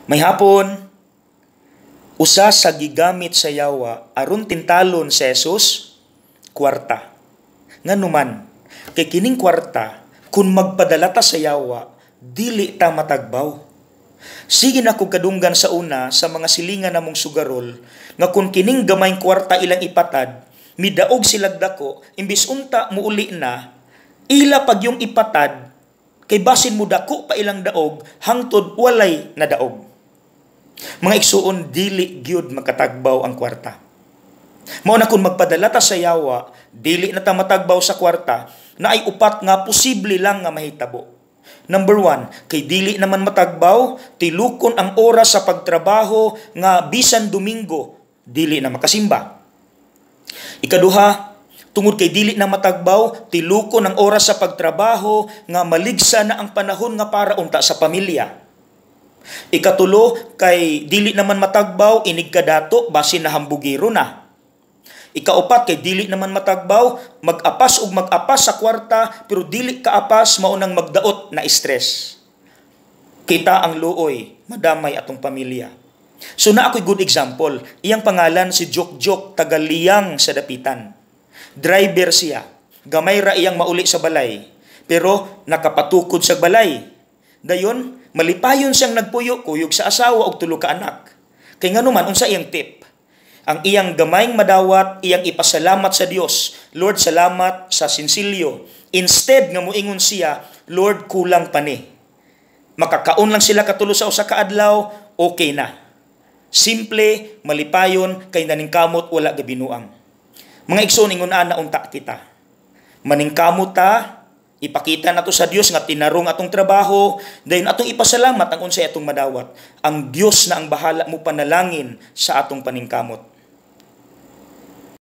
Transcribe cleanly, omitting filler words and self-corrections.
May hapon, usa sa gigamit sa yawa aron tintalon si Jesus, kwarta. Nganuman, kay kining kwarta, kung magpadala ta sa yawa, dili ta matagbaw. Sige na kog kadunggan sa una sa mga silingan namong sugarol, nga kung kining gamayng kwarta ilang ipatad, midaog silag dako, imbis unta muuli na, ila pag yung ipatad, kay basin mo dako pa ilang daog, hangtod walay na daog. Mga igsuon, dili gyud makatagbaw ang kwarta. Mao na kung magpadala ta sa yawa, dili na ta matagbaw sa kwarta, na ay upat nga posible lang nga mahitabo. Number 1, kay dili naman matagbaw, tilukon ang oras sa pagtrabaho nga bisan Domingo, dili na makasimba. Ikaduha, tungod kay dili na matagbaw, tilukon ang oras sa pagtrabaho nga maligsa na ang panahon nga para unta sa pamilya. Ikatulo, kay dili naman matagbaw, inig kadato, basin na hambugiro na. Ikaupat, kay dili naman matagbaw, mag-apas ug mag-apas sa kwarta, pero dili kaapas, maunang magdaot na stress. Kita ang luoy, madamay atong pamilya. So na ako'y good example. Iyang pangalan si Jok Jok, tagaliyang sa Dapitan. Driver siya. Gamay ra iyang mauli sa balay, pero nakapatukod sa balay. Dayon, malipayon siyang nagpuyo, kuyog sa asawa og tulo ka anak. Kay nganuman, unsa iyang tip? Ang iyang gamayng madawat, iyang ipasalamat sa Dios. "Lord, salamat sa sinsilyo." Instead nga muingon siya, "Lord, kulang pa ni." Makakaon lang sila katulo sa usa ka adlaw, okay na. Simple, malipayon, kay naningkamot, wala gabinuang. Mga igsoon, ingon ana unta kita. Maningkamot ta, ipakita nato sa Dios nga tinarong atong trabaho, dayon atong ipasalamat ang unsay atong madawat. Ang Dios na ang bahala mo panalangin sa atong paningkamot.